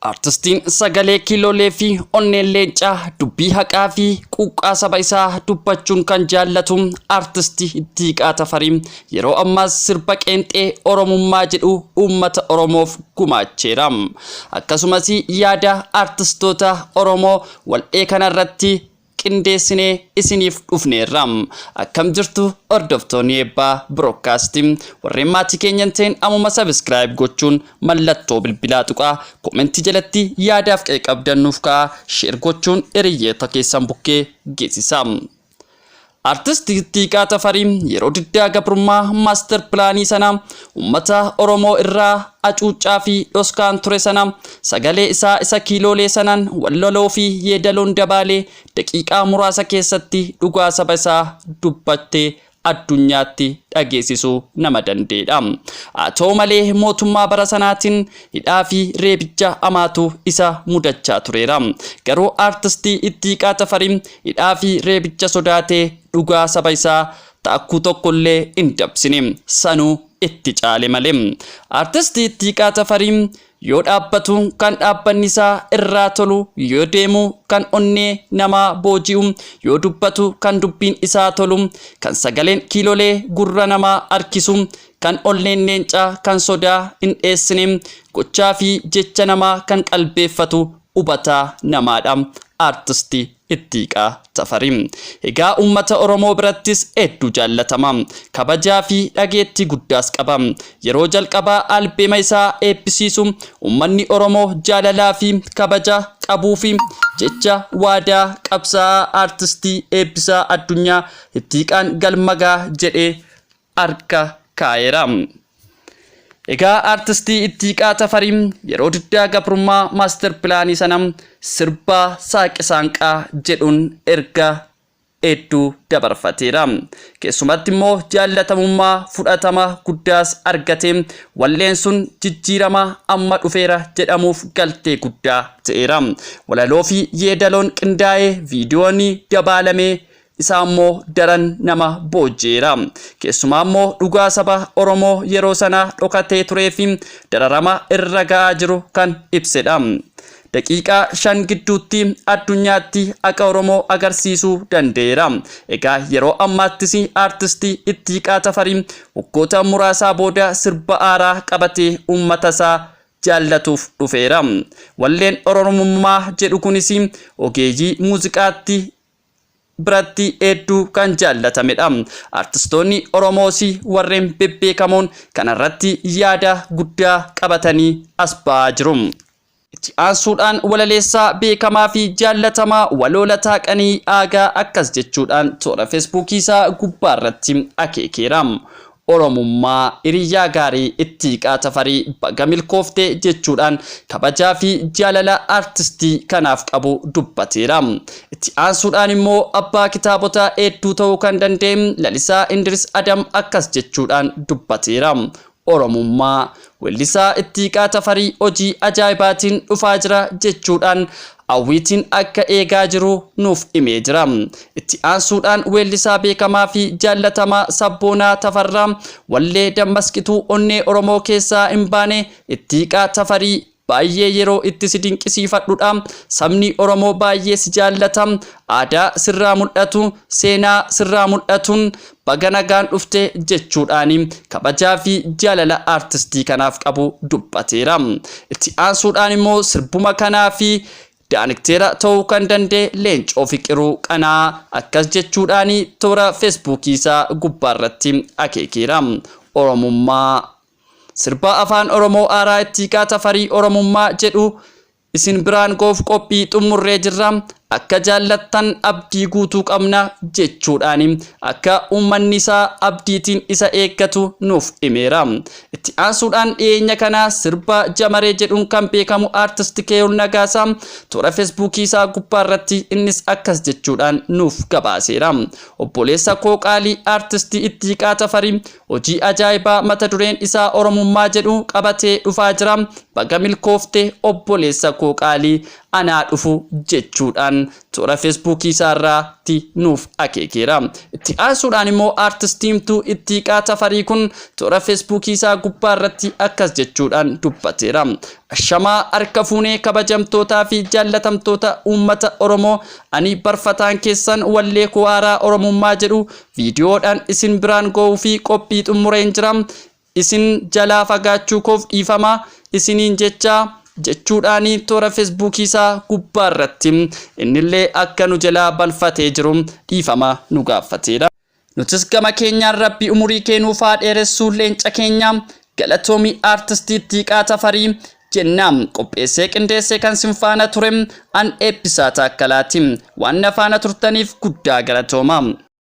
Artistiin sagalee kiilolee fi onneen leencaa dubbii haqaa fi quuqqaa saba isaa dubbachuun kan jaallatu Artisti Ittiiqaa Tafarii yeroo ammaas sirba qeenxee Oromummaa jedhu uummata Oromoof gumaacheera. Akkasumas yaada artistoota Oromoo wal'ee kanarratti qindeessinee isiniif dhufneerra. Akkam jirtu hordoftoonni Eebbaa Broadcast, warreen maatii keenya hin ta'in ammuma subscribe gochuun mallattoo bilbilaa tuqaa, koomentii jalatti yaadaaf qe'ee qabdan nuuf kaa'aa, share gochuun hiriyyoota keessan bukkee geessisaa. Artist Ittiiqaa Tafarii yeroo diddaa gabrummaa master pilaanii sana uummata Oromoo irraa hacuuccaa fi dhoskaan ture sana sagalee isaa isa kiiloolee sanaan wallaloo fi yeedaloon dabaalee daqiiqaa muraasa keessatti dhugaa saba isaa dubbattee addunyaatti dhageessisuu nama danda'edha. Haa ta'u malee mootummaa bara sanaatiin hidhaa fi reebicha hamaatu isa mudachaa tureera. Garuu aartistii Ittiiqaa Tafarii hidhaa fi reebicha sodaatee dhugaa saba isaa taakkuu tokkollee hin dabsine. Sanuu itti caale malee. Aartistii Ittiiqaa Tafarii yoo dhaabbatu kan dhaabbanni isaa irraa tolu, yoo deemu kan onnee namaa booji'u, yoo dubbatu kan dubbiin isaa tolu, kan sagaleen kiilolee gurra namaa harkisu, kan onneen leencaa kan sodaa hin dheessine, gochaa fi jecha namaa kan qalbeeffatu hubataa namaadha. Aartistii Ittiiqaa Tafarii. Egaa uummata Oromoo birattis hedduu jaallatama. Kabajaa fi dhageettii guddaas qaba. Yeroo jalqabaa albeema isaa eebbisiisu uummanni Oromoo jaalalaa fi kabaja qabuu fi jecha waadaa qabsaa'aa aartistii Eebbisaa Addunyaa Ittiiqaan galma ga'a jedhee harka kaa'eera. Egaa aartistii Ittiiqaa Tafarii yeroo diddaa gabrummaa master pilaanii sana sirba Saaqi Saanqaa jedhuun erga hedduu dabarfateera. Keessumatti immoo jaallatamummaa fudhatama guddaas argate, walleen sun jijjiirama amma dhufeera jedhamuuf galtee guddaa ta'eera. Walaloo fi yeedaloon qindaa'ee viidiyoon dabaalamee isaa immoo daran nama booji'eera. Keessumaa immoo dhugaa saba Oromoo yeroo sana dhokatee turee fi dararama irra ga'aa jiru kan ibsedha. Daqiiqaa 5 gidduutti addunyaatti haqa Oromoo agarsiisuu danda'eera. Egaa yeroo ammaattis aartistii Ittiiqaa Tafarii waggoota muraasaa booda sirba haaraa qabatee uummata isaa jaallatuuf dhufeera. Walleen Oromummaa jedhu kunis ogeeyyii muuziqaatti biratti hedduu kan jaallatamedha. Artistoonni Oromoos warreen bebbeekamoon kanarratti yaada guddaa qabatanii as ba'aa jiru. Itti aansuudhaan walaleessaa beekamaa fi jaallatamaa Waloo Lataa Qanii Aagaa akkas jechuudhaan toora Feesbuukii isaa gubbaa irratti akeekeera. Oromummaa hiriyyaa gaarii Ittiiqaa Tafarii baga milkoofte jechuudhaan kabajaa fi jaalala aartistii kanaaf qabu dubbateera. Itti aansuudhaan immoo abbaa kitaabota hedduu ta'uu kan danda'e Lalisaa Indiris Adam akkas jechuudhaan dubbateera. Oromummaa weellisaa Ittiiqaa Tafarii hojii ajaa'ibaatiin dhufaa jira jechuudhaan hawwiitiin akka eegaa jiru nuuf himee jira. Itti aansuudhaan weellisaa beekamaa fi jaallatamaa Sabboonaa Tafarraa wallee Dammasqituu onnee Oromoo keessaa hin baane Ittiiqaa Tafarii baay'ee yeroo itti si dinqisiifadhudha. Sabni Oromoo baay'ee si jaallata. Aadaa sirraa mul'atu, seenaa sirraa mul'atuun baga nagaan dhufte jechuudhaan kabajaa fi jaalala aartistii kanaaf qabu dubbateera. Itti aansuudhaan immoo sirbuma kanaa fi daanikteera ta'uu kan danda'e Leencoo Fiqiruu Qanaa akkas jechuudhaan toora Feesbuukii isaa gubbaarratti akeekeera. Oromummaa Sirba Afaan Oromoo Aaraa Ittiiqaa Tafarii Oromummaa jedhu isin biraan ga'uuf qophii xummurree jirra. Akka jaallattan abdii guutuu qabna jechuudhaan akka uummanni isaa abdiitiin isa eeggatu nuuf himeera. Itti aansuudhaan dhiyeenya kana sirba Jamaree jedhuun kan beekamu Aartist Keeyul Nagaasaa toora Feesbuukii isaa gubbaa irratti innis akkas jechuudhaan nuuf gabaaseera. Obboleessa koo qaalii Aartist Ittiiqaa Tafarii Hojii ajaa'ibaa mata dureen isaa Oromummaa jedhu qabatee dhufaa jira. Baga milkoofte obboleessa koo qaalii. Anaa dhufu jechuudhaan toora Feesbuukii isaarraatti nuuf akeekeera. Itti aansuudhaan immoo aartistiimtuu Ittiiqaa Tafarii kun toora Feesbuukii isaa gubbaa irratti akkas jechuudhaan dubbateera. Ashamaa harka fuunee kabajamtootaa fi jaallatamtoota uummata Oromoo, ani barfataan keessan wallee koo haaraa Oromummaa jedhu viidiyoodhaan isin biraan ga'uu fi qophii xumureen jira. Isin jalaa fagaachuu koof dhiifama isiniin jecha jechuudhaan toora Feesbuukii isaa gubbaa irratti innillee akka nu jalaa balfatee jiru dhiifama nu gaafateera. Nutis gama keenyaan Rabbi umurii kee nuuf haa dheeressuu, leenca keenya, galatoomi aartistii Ittiiqaa Tafarii jenna. Qopheessee qindeessee kan sin faana ture an Eebbisaa Taakkalaati. Waan na faana turtaniif guddaa galatooma.